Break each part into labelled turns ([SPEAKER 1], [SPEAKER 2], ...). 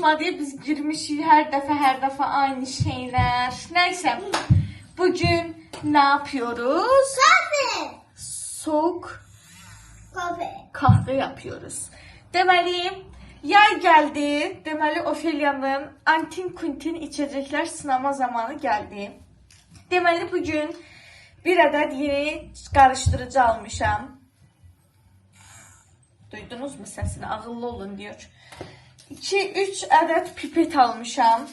[SPEAKER 1] Açmadı. Biz girmişik hər dəfə, hər dəfə aynı şeyler. Neyse. Bugün ne yapıyoruz?
[SPEAKER 2] Kahve.
[SPEAKER 1] Soğuk
[SPEAKER 2] Kahve.
[SPEAKER 1] kahve yapıyoruz. Deməli, yay gəldi. Deməli, Ofeliyanın antin kuntin içəcəklər sınama zamanı gəldi. Deməli, bugün bir ədəd yeni qarışdırıcı almışam. Duydunuz mu səsini? Ağıllı olun diyor. 2-3 ədəd pipet almışam.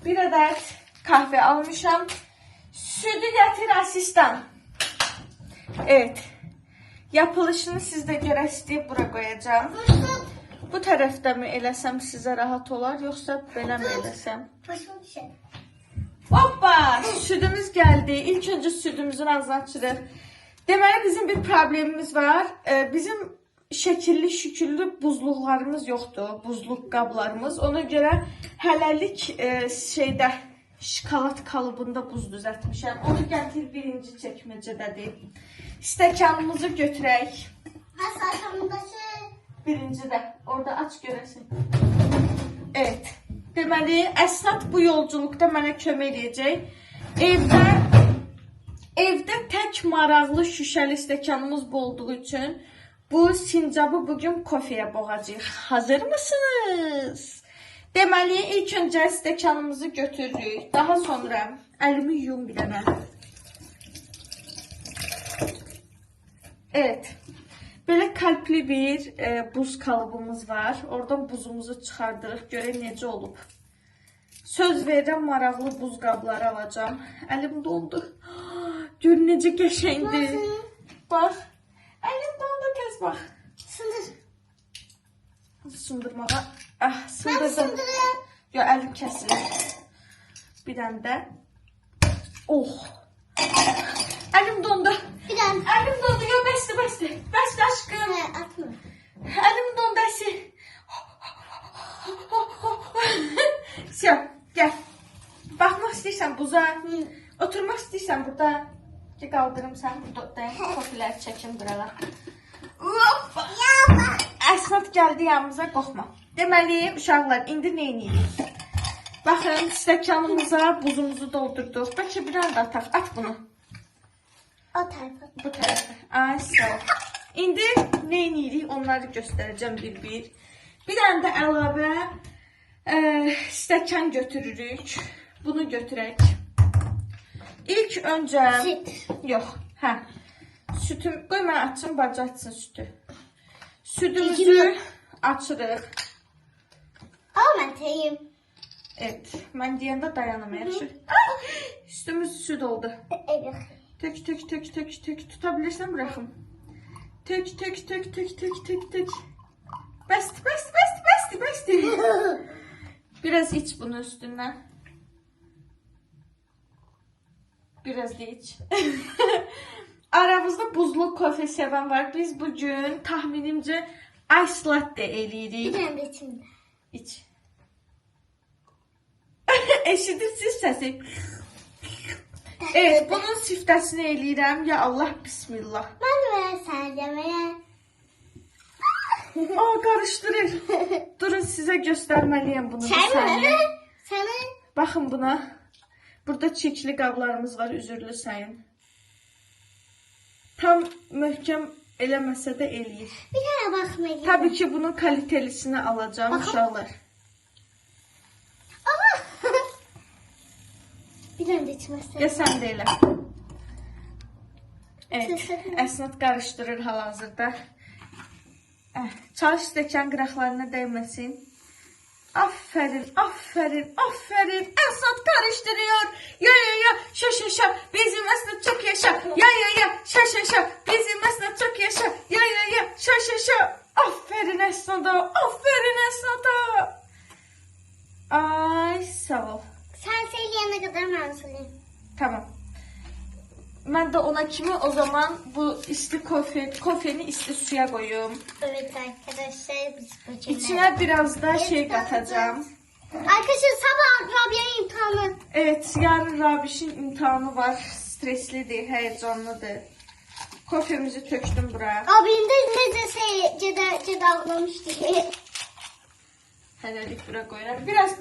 [SPEAKER 1] Bir ədəd kahve almışam. Südü gətir asistan. Evet. Yapılışını siz də görəsiniz deyə bura qoyacağam. Bu tərəfdə mi eləsəm sizə rahat olar, yoxsa belə mi eləsəm?
[SPEAKER 2] Başım düşer.
[SPEAKER 1] Hoppa! Südümüz gəldi. İlk öncə südümüzün ağzını açırıq. Deməli bizim bir problemimiz var. Bizim şəkilli şüküllü buzluqlarımız yoxdur, buzluq qablarımız. Ona görə hələlik şeydə şokolad kalıbında buz düzəltmişəm. Onu gətir birinci çəkməcədədir. Stəkanımızı götürək.
[SPEAKER 2] Hasan'daki
[SPEAKER 1] Birinci də. Orada aç görəsən. Evet. Deməli, Əsnat bu yolculukda mənə kömək eləyəcək. Evdə tək maraqlı şüşəli stəkanımız bu olduğu üçün bu sincabı bugün kofeyə boğacağıq. Hazır mısınız? Deməli, ilk öncə stəkanımızı götürürük. Daha sonra əlimi yuyum bir dənə. Evet. Belə kalpli bir buz kalıbımız var. Oradan buzumuzu çıxardırıq. Görək necə olub. Söz verirəm maraqlı buz qabları alacağam. Əlim dondu. Gör necə qəşəngdir. Bax. Əlim dondu, tez bax.
[SPEAKER 2] sındır.
[SPEAKER 1] Sındırmağa. Ah,
[SPEAKER 2] Ben
[SPEAKER 1] sındırdım.
[SPEAKER 2] sındırayım.
[SPEAKER 1] Yo, əlim kəsilir. Bir dənə də. Oh. Əlim dondu.
[SPEAKER 2] Bir tane.
[SPEAKER 1] Əlim dondu. Yo, bəsdir, bəsdir. Bəsdir aşkım.
[SPEAKER 2] He, atma.
[SPEAKER 1] Əlim dondu əsi. Sən, gəl. Baxmaq istəyirsən buza. Oturmaq istəyirsən burada. Gəl qaldırım sən burada dayan. Kofilər çəkim buralar. Hoppa. Əsnat gəldi yanımıza, qorxma. Deməli, uşaqlar, indi nə edirik? Baxın, stəkanımıza buzumuzu doldurduq. Bəlkə bir dənə də ataq. At bunu.
[SPEAKER 2] O tarafa.
[SPEAKER 1] Bu tərəfə. Ay, sağ ol. İndi nə edirik? Onları göstərəcəm bir-bir. Bir dənə də əlavə stəkan götürürük. Bunu götürək. İlk öncə...
[SPEAKER 2] Süt.
[SPEAKER 1] Yox, hə. Sütüm, qoy mən açım, bacı açsın sütü. Südümüzü açırıq.
[SPEAKER 2] Al ben teyim.
[SPEAKER 1] Evet, mən deyəndə dayanım yaxşı. Ay, Üstümüz süd oldu.
[SPEAKER 2] Evet.
[SPEAKER 1] Tök, tök, tök, tök, tök. Tuta bilirsən, bıraxım. Tök, tök, tök, tök, tök, tök, tök. Bəsdir, bəsdir, bəsdir, bəsdir, bəsdir. Biraz iç bunu üstündən. Biraz da iç. Aramızda buzlu kofe sevən var. Biz bugün tahminimcə ice latte
[SPEAKER 2] Bir
[SPEAKER 1] eləyirik.
[SPEAKER 2] tane de içimde.
[SPEAKER 1] İç. Eşidirsiniz səsi. Evet, bunun siftəsini eləyirəm. Ya Allah, bismillah.
[SPEAKER 2] Ben de sen demeye.
[SPEAKER 1] Aa, qarışdırır. Durun sizə göstərməliyəm bunu bir
[SPEAKER 2] Sen mi?
[SPEAKER 1] saniyə.
[SPEAKER 2] Sana
[SPEAKER 1] Baxın buna. Burada çirkli qablarımız var, üzürlü sayın. Tam möhkəm eləməsə də eləyir.
[SPEAKER 2] bir tane bakmaya
[SPEAKER 1] Tabii ki bunun kalitelisini alacağım
[SPEAKER 2] Baxın.
[SPEAKER 1] uşaqlar.
[SPEAKER 2] Ama. Bir tane de içmezsen.
[SPEAKER 1] Gəl sən də elə. Evet, Əsnat qarışdırır hal-hazırda. Çalış stəkan qıraqlarına dəyməsin. Aferin, aferin, aferin. Əsnat karıştırıyor. Ya ya ya, şa şa şa. Bizim Əsnat çok yaşa. Ya ya ya, şa şa şa. Bizim Əsnat çok yaşa. Ya ya ya, şa şa şa. Aferin Əsnat'a, aferin Əsnat'a. Ay, sağ ol.
[SPEAKER 2] Sen söyleyene kadar ben söyleyeyim.
[SPEAKER 1] Tamam. Mən də ona kimi o zaman bu isti kofeni isti suya qoyum.
[SPEAKER 2] Evet arkadaşlar biz bugün...
[SPEAKER 1] İçinə biraz da şey qatacağım.
[SPEAKER 2] Arkadaşlar sabah Rabia'nın imtihanı.
[SPEAKER 1] Evet, yarın Rabişin imtahanı var. Streslidir, heyecanlıdır. Kofemizi tökdüm buraya.
[SPEAKER 2] Abim de necə şey ceda ağlamıştı.
[SPEAKER 1] Hələlik bura qoyuram. Biraz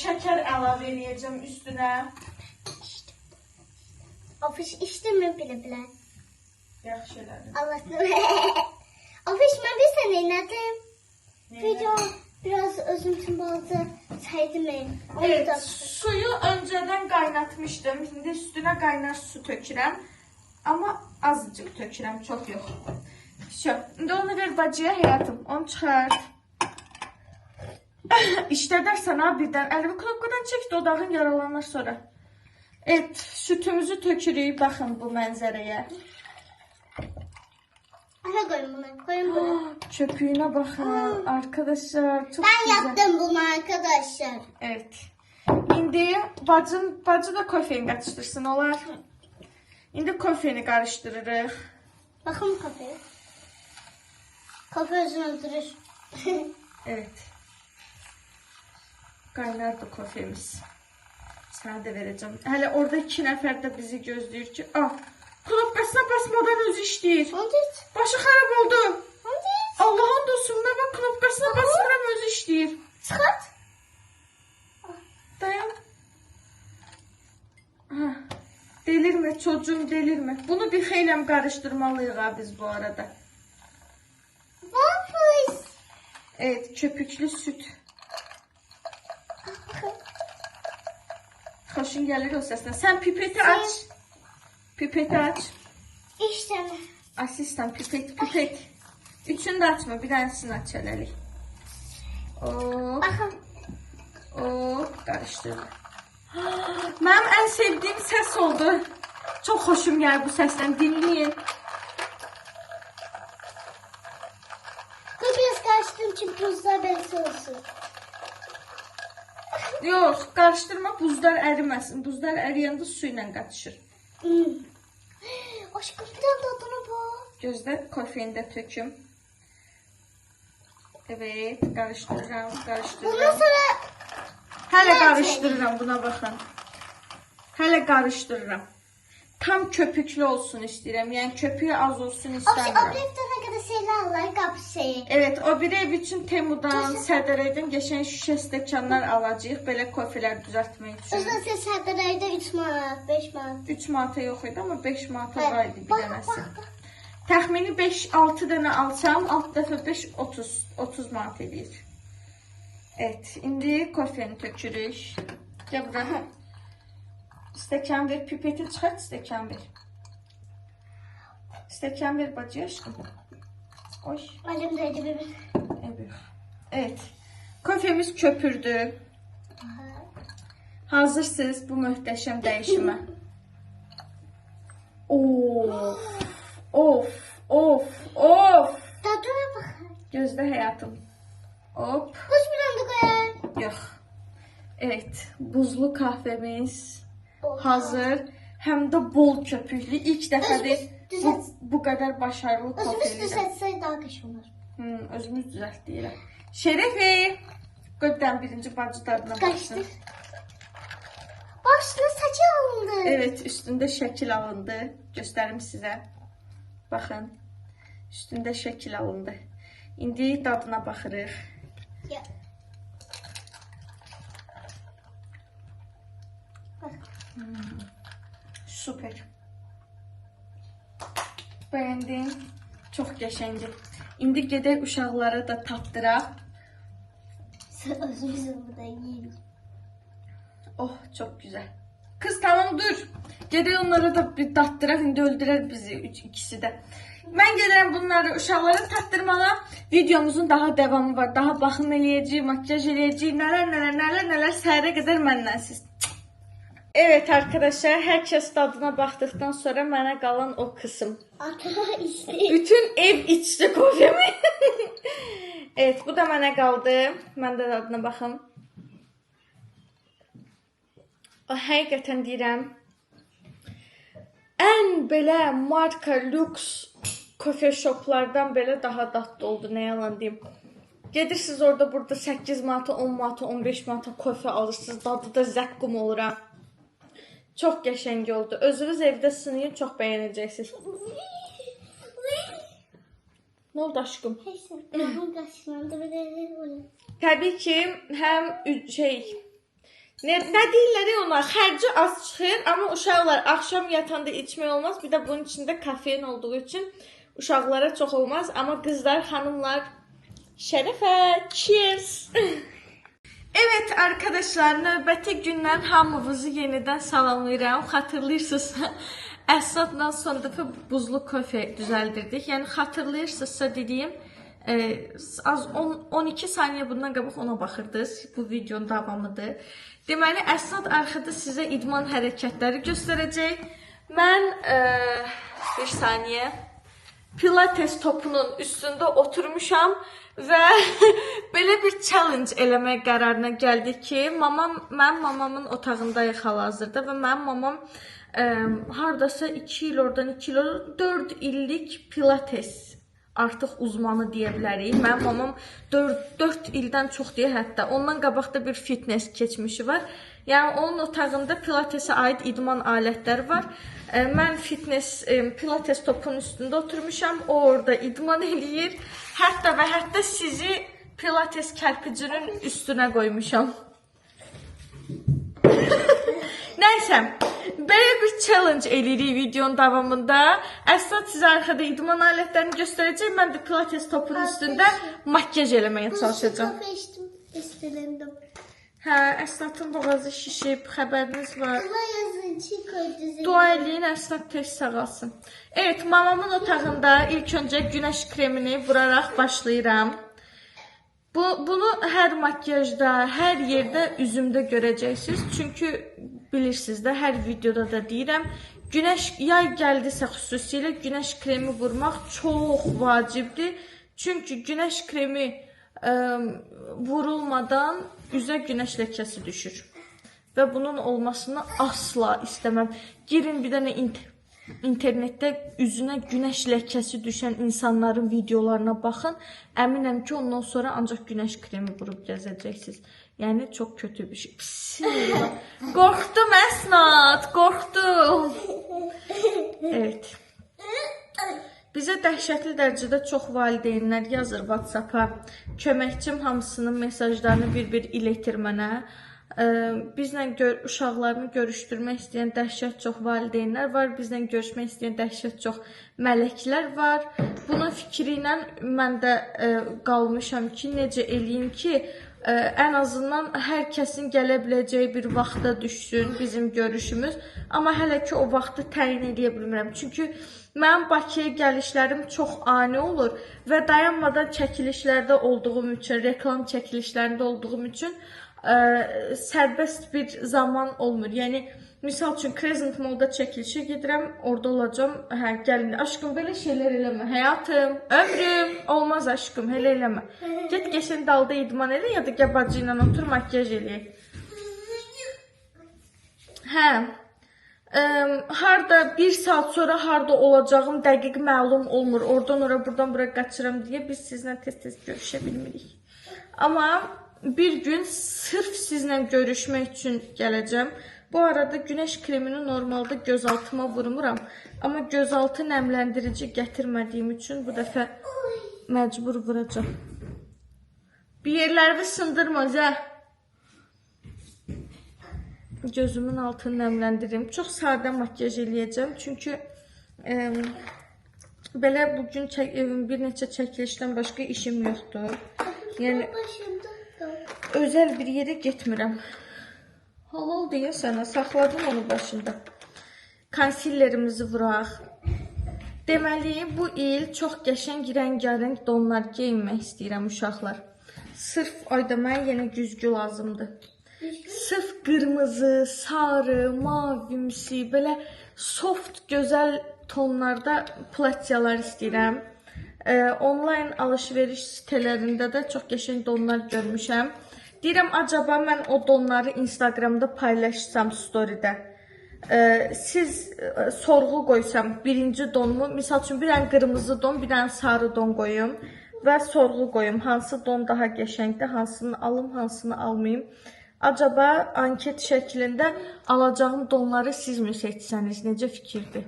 [SPEAKER 1] şəkər əlavə eləyəcəm üstünə.
[SPEAKER 2] Afiş içtim mi bile bile.
[SPEAKER 1] Yaxşı elədim.
[SPEAKER 2] Allah'ım. Afiş ben bir sene inledim. Video biraz özüm için bazı saydım ben. Onu
[SPEAKER 1] Evet,
[SPEAKER 2] da
[SPEAKER 1] suyu öncədən qaynatmışdım. İndi üstünə qaynar su tökürəm. Amma azıcık tökürəm, çox yox. Vəsə. İndi onu ver bacıya həyatım. Onu çıxart. İşlədərsən ha birdən. Əlini knopkadan çək, dodağın yaralanır sonra. Evet, sütümüzü tökürük. Baxın bu mənzərəyə.
[SPEAKER 2] Aha koyun bunu. Koyun bunu.
[SPEAKER 1] Köpüğüne baxın arkadaşlar. Çok
[SPEAKER 2] Ben
[SPEAKER 1] güzel.
[SPEAKER 2] yaptım bunu arkadaşlar.
[SPEAKER 1] Evet. İndi bacı da kofeini qarışdırsın olar. İndi kofeini qarışdırırıq.
[SPEAKER 2] Bakın kafaya. Kafa özünü öldürür.
[SPEAKER 1] Evet. Qaynardı kofemiz. Sənə də verəcəm. Hələ orada iki nəfər də bizi gözləyir ki, ah, knopkasına basmadan özü işləyir.
[SPEAKER 2] Onu da iç.
[SPEAKER 1] Başı xarab oldu.
[SPEAKER 2] Onu da iç.
[SPEAKER 1] Allah'ın dostum, mən bax knopkasına basmıram özü işləyir.
[SPEAKER 2] Çıkart.
[SPEAKER 1] Dayan. Ha. Delirme çocuğum delirme. Bunu bir xeyləm qarışdırmalıyıq ha biz bu arada.
[SPEAKER 2] Waffles.
[SPEAKER 1] Evet, köpüklü süt. Xoşun gəlir o səslə. Sən pipeti aç. Pipeti aç.
[SPEAKER 2] İşte.
[SPEAKER 1] Asistan pipet pipet. Üçünü də açma, bir tanesini aç hələlik. Hop,
[SPEAKER 2] Bakın.
[SPEAKER 1] hop, qarışdırma. Mənim ən sevdiyim səs oldu. Çox xoşum gəlir bu səslə. Dinləyin.
[SPEAKER 2] Bu biraz karıştırdım çünkü buzlar benzi olsun.
[SPEAKER 1] Yox, qarışdırma, buzlar əriməsin. Buzlar əriyəndə su ilə qatışır.
[SPEAKER 2] Hmm. Aşkım bir tane tadına bak.
[SPEAKER 1] Gözlə, kofeini də töküm. Evet, qarışdırıram, qarışdırıram.
[SPEAKER 2] Bundan sonra
[SPEAKER 1] Hələ qarışdırıram, buna baxın. Hələ qarışdırıram. Tam köpüklü olsun istəyirəm. Yəni köpüyü az olsun istəmirəm.
[SPEAKER 2] O bir tane kadar şeyler var kapı şeyi.
[SPEAKER 1] Evet, o biri ev üçün Temudan, Sədərəydən qəşəng şüşə stəkanlar alacağıq. Belə kofelər düzəltmək üçün.
[SPEAKER 2] Özü ses ayda 3 manat, 5 manat.
[SPEAKER 1] 3 manata yox idi, amma 5 manata
[SPEAKER 2] Evet.
[SPEAKER 1] var idi bir
[SPEAKER 2] Bak,
[SPEAKER 1] dənəsi.
[SPEAKER 2] bak, bak.
[SPEAKER 1] Təxmini 5-6 dənə alsam, 6 dəfə 5 30 manat eləyir. Evet, indi kofeni tökürük. Gəl bura. Stəkan ver, pipeti çıxart, stəkan ver. Stəkan ver bacıya aşkım. Oy,
[SPEAKER 2] Elim değdi bebeğim.
[SPEAKER 1] evet. Evet. Kofemiz köpürdü. Hazırsınız bu möhtəşəm dəyişimə. Of, of, of, of.
[SPEAKER 2] Tadına bak.
[SPEAKER 1] Gözlə həyatım. Hop.
[SPEAKER 2] Buz bir anda koyar.
[SPEAKER 1] Yox. Evet, buzlu kahvemiz hazır. Həm də bol köpüklü. İlk dəfədir
[SPEAKER 2] Özümüz
[SPEAKER 1] bu,
[SPEAKER 2] düzəlt.
[SPEAKER 1] bu qədər başarılı
[SPEAKER 2] Özümüz
[SPEAKER 1] kofe.
[SPEAKER 2] düzeltsek daha kaç olur.
[SPEAKER 1] Özümüz düzəltdik elə. Şerefi. Qoy bir dənə birinci bacı dadına baxsın.
[SPEAKER 2] Kaçtı. Başlı saçı alındı.
[SPEAKER 1] Evet, üstündə şəkil alındı. Göstərim sizə. Baxın. Üstündə şəkil alındı. İndi dadına baxırıq.
[SPEAKER 2] Ya. Bak.
[SPEAKER 1] Super. Bəyəndim. Çox qəşəngdir. İndi gedək uşaqlara da tatdıraq.
[SPEAKER 2] Sen özümüzü burada yiyelim.
[SPEAKER 1] Oh, çox gözəl. Qız tamam dur. Gedək onlara da bir tatdıraq. İndi öldürər bizi ikisi də. Mən gedirəm bunları uşaqlara tatdırmağa. Videomuzun daha davamı var. Daha baxım eləyəcəyik, makyaj eləyəcəyik, nələr nələr nələr nələr səhərə qədər məndənsiz. Evet arkadaşlar, herkes tadına baxdıqdan sonra mənə qalan o kısım.
[SPEAKER 2] Ata işte.
[SPEAKER 1] Bütün ev içdi kofemi. Evet, bu da mənə qaldı. Mən də dadına baxım. O həqiqətən deyirəm, ən belə marka lüks kofe shoplardan belə daha dadlı oldu, nə yalan deyim. Gedirsiniz orada burada 8 manata, 10 manata, 15 manata kofe alırsınız. Dadı da zəqqum olur ha. Çox qəşəng oldu. Özünüz evdə sınayın, çox bəyənəcəksiniz. Nə oldu aşkım?
[SPEAKER 2] Heç nə. Qulağım qaşındı bir də öyle.
[SPEAKER 1] Təbii ki, həm şey nə deyirlər ona, xərci az çıxır, amma uşaqlar axşam yatanda içmək olmaz. Bir də bunun içində kofein olduğu üçün uşaqlara çox olmaz, amma qızlar, xanımlar şərəfə, cheers. Evet arkadaşlar, növbəti gündən hamınızı yenidən salamlayıram. Xatırlayırsınız, Əsadla son dəfə buzlu kofe düzəldirdik. Yəni xatırlayırsınızsa dediyim, az 10, 12 saniyə bundan qabaq ona baxırdınız. Bu videonun davamıdır. Deməli, Əsad arxada sizə idman hərəkətləri göstərəcək. Mən bir saniyə Pilates topunun üstündə oturmuşam və belə bir challenge eləmək qərarına gəldik ki, mamam, mən mamamın otağındayıq hal-hazırda və mənim mamam hardasa 2 il oradan 2 il oradan 4 illik Pilates artıq uzmanı deyə bilərik. Mənim mamam 4 ildən çox deyə hətta. Ondan qabaq da bir fitness keçmişi var. Yəni onun otağında Pilatesə aid idman alətləri var. Mən fitness Pilates topunun üstündə oturmuşam. O orada idman eləyir. Hətta və hətta sizi Pilates kərpicinin üstünə qoymuşam. Nəysə, belə bir challenge eləyirik videonun davamında. Əsad sizə arxada idman alətlərini göstərəcək. Mən də Pilates topunun üstündə makyaj eləməyə çalışacağam.
[SPEAKER 2] Buzlu kofe içtim. İstilendim.
[SPEAKER 1] Hə, Əsadın boğazı şişib, xəbəriniz var.
[SPEAKER 2] Allah yazın çiğ koydu.
[SPEAKER 1] Dua eləyin, Əsad tez sağalsın. Evet, mamamın otağında ilk öncə günəş kremini vuraraq başlayıram. Bunu hər makyajda, hər yerdə üzümdə görəcəksiniz. Çünki bilirsiniz də, hər videoda da deyirəm, günəş yay gəldisə xüsusilə günəş kremi vurmaq çox vacibdir. Çünki günəş kremi vurulmadan üzə günəş ləkəsi düşür. Və bunun olmasını asla istəməm. Girin bir dənə internetdə üzünə günəş ləkəsi düşən insanların videolarına baxın. Əminəm ki, ondan sonra ancaq günəş kremi vurub gəzəcəksiniz. Yəni çox kötü bir şey. Bismillah. Qorxdum Əsnat, qorxdum. Evet. Bizə dəhşətli dərəcədə çox valideynlər yazır WhatsApp-a. Köməkçim hamısının mesajlarını bir-bir ilətir mənə. Bizlə uşaqlarını görüşdürmək istəyən dəhşət çox valideynlər var. Bizlə görüşmək istəyən dəhşət çox mələklər var. Bunun fikri ilə mən də qalmışam ki, necə eləyim ki, ən azından hər kəsin gələ biləcəyi bir vaxta düşsün bizim görüşümüz. Amma hələ ki o vaxtı təyin eləyə bilmirəm. Çünki mənim Bakıya gəlişlərim çox ani olur və dayanmadan çəkilişlərdə olduğum üçün, reklam çəkilişlərində olduğum üçün sərbəst bir zaman olmur. Yəni misal üçün Crescent Mall-da çəkilişə gedirəm, orada olacağam. Hə, gəlin. Aşkım belə şeylər eləmə. Həyatım, ömrüm olmaz aşkım, elə eləmə. Get qəşəng dalda idman elə ya da gəl bacı ilə otur makyaj eləyək. Hə. Harda bir saat sonra harda olacağım dəqiq məlum olmur. Oradan ora, buradan bura qaçıram deyə biz sizlə tez-tez görüşə bilmirik. Amma bir gün sırf sizlə görüşmək üçün gələcəm. Bu arada günəş kremini normalda gözaltıma vurmuram. Amma gözaltı nəmləndirici gətirmədiyim üçün bu dəfə məcbur vuracağam. Bir yerlərimi sındırma Zə. Gözümün altını nəmləndirim. Çox sadə makyaj eləyəcəm. Çünki belə bugün bir neçə çəkilişdən başqa işim yoxdur. Yəni özəl bir yerə getmirəm. Halal deyə sənə, saxladım onu başında. Konsillerimizi vuraq. Deməli, bu il çox qəşəng rəngarəng donlar geyinmək istəyirəm uşaqlar. Sırf ayda mənə yenə güzgü lazımdır. Sırf qırmızı, sarı, mavimsi, belə soft, gözəl tonlarda platyalar istəyirəm. Onlayn alış-veriş sitelərində də çox qəşəng donlar görmüşəm. Deyirəm, acaba mən o donları Instagramda paylaşsam storydə, siz sorğu qoysam birinci donumu, misal üçün bir dənə qırmızı don, bir dənə sarı don qoyum və sorğu qoyum. Hansı don daha qəşəngdir, hansını alım, hansını almayım. Acaba anket şəklində alacağım donları siz mi seçsəniz, necə fikirdir?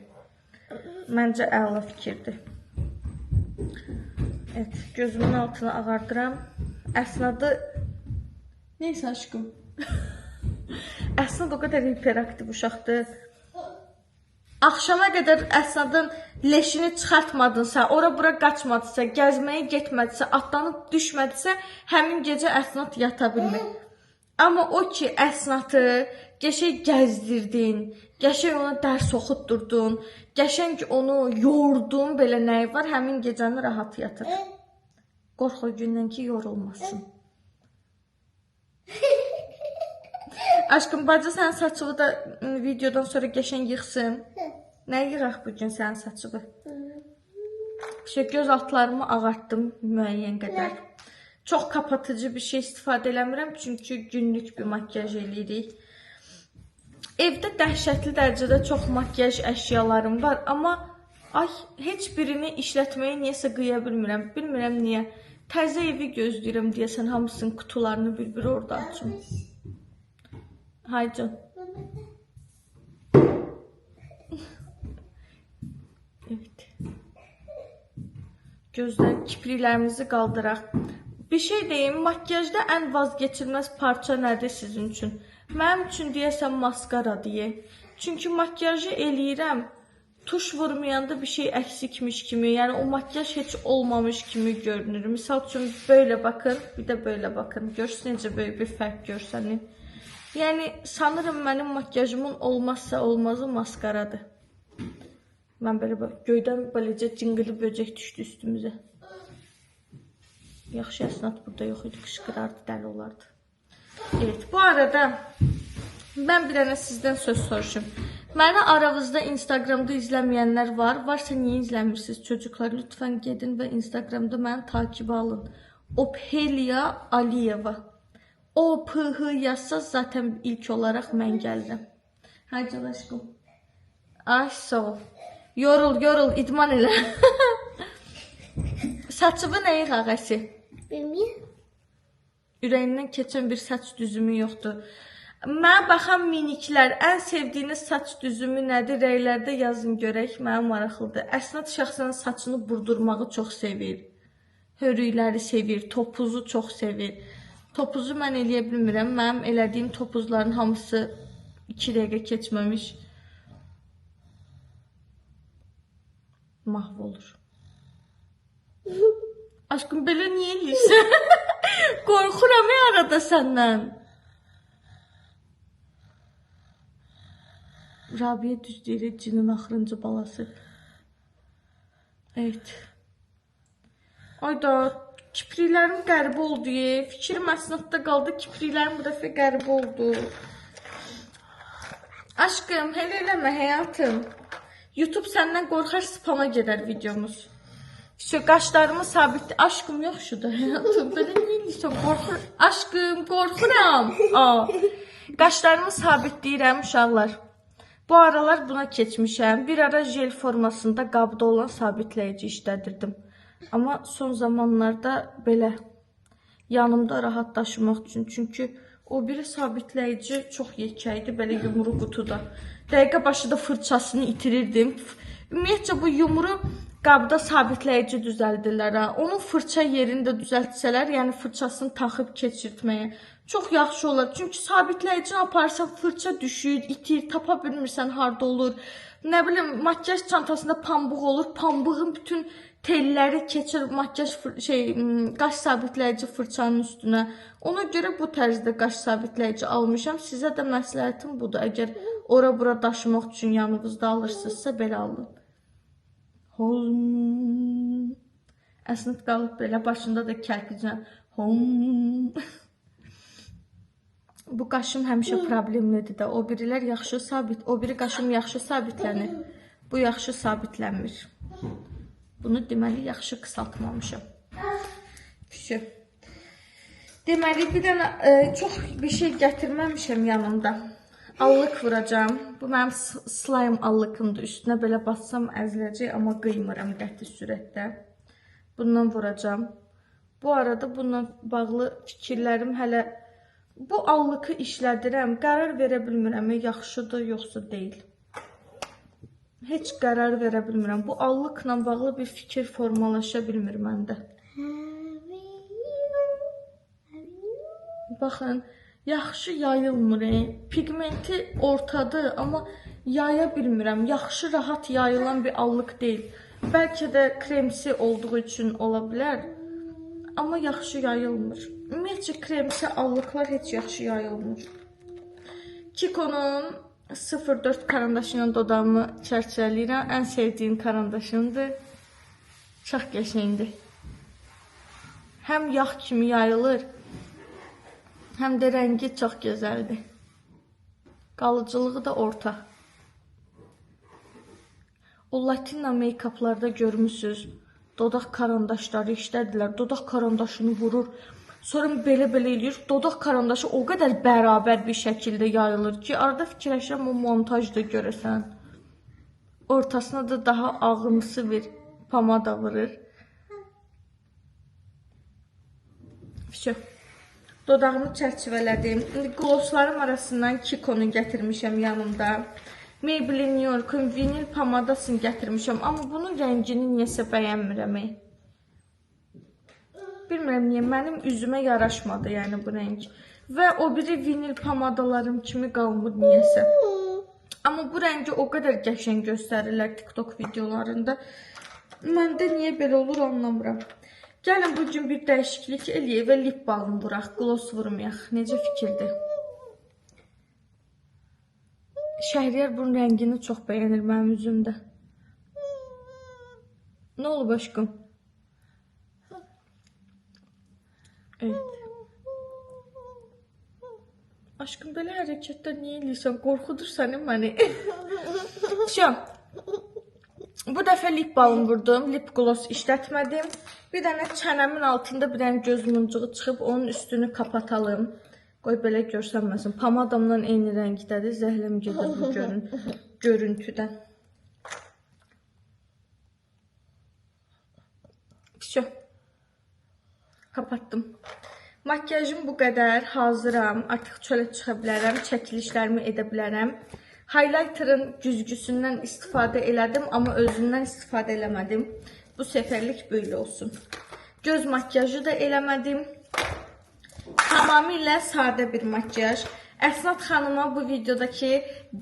[SPEAKER 1] Məncə əla fikirdir. Evet, gözümün altını ağardıram. Əsnadı... Neyse aşkım. Əsnad o qədər hiperaktiv uşaqdır. Axşama qədər Əsnadın leşini çıxartmadınsa, ora-bura qaçmadısa, gəzməyə getmədisə, atlanıb düşmədisə, həmin gecə Əsnad yata bilmir. Amma o ki, Əsnatı qəşəng gəzdirdin, qəşəng ona dərs oxutdurdun, qəşəng onu yordun, belə nəyi var, həmin gecəni rahat yatır. Qorx o gündən ki, yorulmasın. Aşkım, bacı sənin saçını da videodan sonra qəşəng yığsın. Nə yığaq bugün sənin saçını? Şey, göz altlarımı ağartdım müəyyən qədər. Çox kapatıcı bir şey istifadə eləmirəm, çünki günlük bir makyaj eləyirik. Evdə dəhşətli dərəcədə çox makyaj əşyalarım var, amma ay, heç birini işlətməyə niyəsə qıya bilmirəm. Bilmirəm niyə. Təzə evi gözləyirəm deyəsən, hamısının qutularını bir-bir orada açım. Haycan. Evet. Gözlər, kipriklərimizi qaldıraq. Bir şey deyim, makyajda ən vazgeçilməz parça nədir sizin üçün? Mənim üçün deyəsən maskara deyə. Çünki makyajı eləyirəm, tuş vurmayanda bir şey əksikmiş kimi, yəni o makyaj heç olmamış kimi görünür. Misal üçün belə baxın, bir də belə baxın. Görürsünüz necə böyük bir fərq görsənir. Yəni sanırım mənim makyajımın olmazsa olmazı maskaradır. Mən belə bax, göydən beləcə cınqılı böcək düşdü üstümüzə. Yaxşı Əsnad burada yox idi, qışqırardı, dəli olardı. Evet, bu arada mən bir dənə sizdən söz soruşum. Məni aranızda Instagramda izləməyənlər var. Varsa niyə izləmirsiniz çocuklar? Lütfən gedin və Instagramda məni takibə alın. Ophelia Aliyeva. O P H yazsaz zaten ilk olaraq mən gəlirəm. Haydi aşkım. Ay sağ ol. Yorul, yorul, idman elə. Saçını nə yığaq Əsi?
[SPEAKER 2] Bilmiyorum.
[SPEAKER 1] Ürəyindən keçən bir saç düzümü yoxdur. Mənə baxan miniklər, ən sevdiyiniz saç düzümü nədir? Rəylərdə yazın görək, mənə maraqlıdır. Əsnad şəxsən saçını burdurmağı çox sevir. Hörükləri sevir, topuzu çox sevir. Topuzu mən eləyə bilmirəm. Mənim elədiyim topuzların hamısı 2 dəqiqə keçməmiş mahv olur. Aşkım, belə niyə eləyirsən? Qorxuram ya arada səndən. Rabiyə düz deyir, cinin axırıncı balası. Evet. Ayda, kipriklərim qəribə oldu. Fikrim Əsnadda qaldı. Kipriklərim bu dəfə qəribə oldu. Aşkım, elə eləmə həyatım. YouTube səndən qorxar, spama gedər videomuz. Şu qaşlarımı sabit. Aşkım yox şuda həyatım. Belə niyə eləyirsən? Qorxur. Aşkım, qorxuram. Aa. Qaşlarımı sabitləyirəm uşaqlar. Bu aralar buna keçmişəm. Bir ara jel formasında qabda olan sabitləyici işlədirdim. Amma son zamanlarda belə yanımda rahat daşımaq üçün. Çünki o biri sabitləyici çox yekə idi, belə yumru qutuda. Dəqiqə başı da fırçasını itirirdim. Ümumiyyətcə bu yumru qabda sabitləyici düzəldirlər. Ha. Onun fırça yerini də düzəltsələr, yəni fırçasını taxıb keçirtməyə çox yaxşı olar. Çünki sabitləyicini aparsan fırça düşür, itir, tapa bilmirsən harda olur. Nə bilim, makyaj çantasında pambıq olur. Pambığın bütün telləri keçir makyaj qaş sabitləyici fırçanın üstünə. Ona görə bu tərzdə qaş sabitləyici almışam. Sizə də məsləhətim budur. Əgər ora-bura daşımaq üçün yanınızda alırsınızsa belə alın. Hom. Əsnad qalıb belə, başında da kərpiclə. Hom. Bu qaşım həmişə problemlidir də. O birilər yaxşı sabit, o biri qaşım yaxşı sabitlənir. Bu yaxşı sabitlənmir. Bunu deməli yaxşı qısaltmamışam. Vəsə. Deməli bir dənə çox bir şey gətirməmişəm yanımda. Allıq vuracağam. Bu mənim slime allıqımdır. Üstünə belə bassam əziləcək, amma qıymıram qəti sürətdə. Bundan vuracağam. Bu arada bununla bağlı fikirlərim hələ bu allıqı işlədirəm. Qərar verə bilmirəm, yaxşıdır yoxsa deyil. Heç qərar verə bilmirəm. Bu allıqla bağlı bir fikir formalaşa bilmir məndə. Baxın, yaxşı yayılmır. Pigmenti ortadır, amma yaya bilmirəm. Yaxşı, rahat yayılan bir allıq deyil. Bəlkə də kremsi olduğu üçün ola bilər. Amma yaxşı yayılmır. Ümumiyyətcə kremsi allıqlar heç yaxşı yayılmır. Kiko'nun 04 karandaşı ilə dodağımı çərçivələyirəm. Ən sevdiyim karandaşımdır. Çox qəşəngdir. Həm yağ kimi yayılır, həm də rəngi çox gözəldir. Qalıcılığı da orta. O Latina make-uplarda görmüsüz. Dodaq karandaşları işlədilər. Dodaq karandaşını vurur. Sonra belə-belə eləyir. Dodaq karandaşı o qədər bərabər bir şəkildə yayılır ki, arada fikirləşirəm o montajda görəsən. Ortasına da daha ağımsı bir pomada vurur. Vəsə. Dodağımı çərçivələdim. İndi glosslarım arasından Kiko'nu gətirmişəm yanımda. Maybelline New York'un vinil pomadasını gətirmişəm. Amma bunun rəngini niyəsə bəyənmirəm. Bilmirəm niyə, mənim üzümə yaraşmadı yəni bu rəng. Və o biri vinil pomadalarım kimi qalmır niyəsə. Amma bu rəngi o qədər qəşəng göstərirlər TikTok videolarında. Məndə niyə belə olur anlamıram. Gəlin bu gün bir dəyişiklik eləyək və lip balm vuraq, gloss vurmayaq. Necə fikirdir? Şəhriyar bunun rəngini çox bəyənir mənim üzümdə. Nə olub aşkım? Evet. Aşkım belə hərəkətlər niyə eləyirsən? Qorxudur səni məni. Vəsə. Bu dəfə lip balm vurdum. Lip gloss işlətmədim. Bir dənə çənəmin altında bir dənə göz muncuğu çıxıb onun üstünü kapatalım. Qoy belə görsənməsin. Pomadamla eyni rəngdədir. Zəhləm gedir bu görüntüdən. Vəsə. Kapattım. Makyajım bu qədər. Hazıram. Artıq çölə çıxa bilərəm. Çəkilişlərimi edə bilərəm. Highlighter'ın güzgüsündən istifadə elədim, amma özündən istifadə eləmədim. Bu səfərlik belə olsun. Göz makyajı da eləmədim. Tamamilə sadə bir makyaj. Əsnat xanıma bu videodakı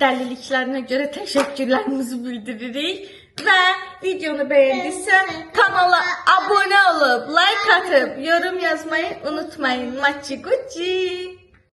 [SPEAKER 1] dəliliklərinə görə təşəkkürlərimizi bildiririk. Və videonu bəyəndiysə kanala abunə olub, like atıb, yorum yazmayı unutmayın. Maçı gucci.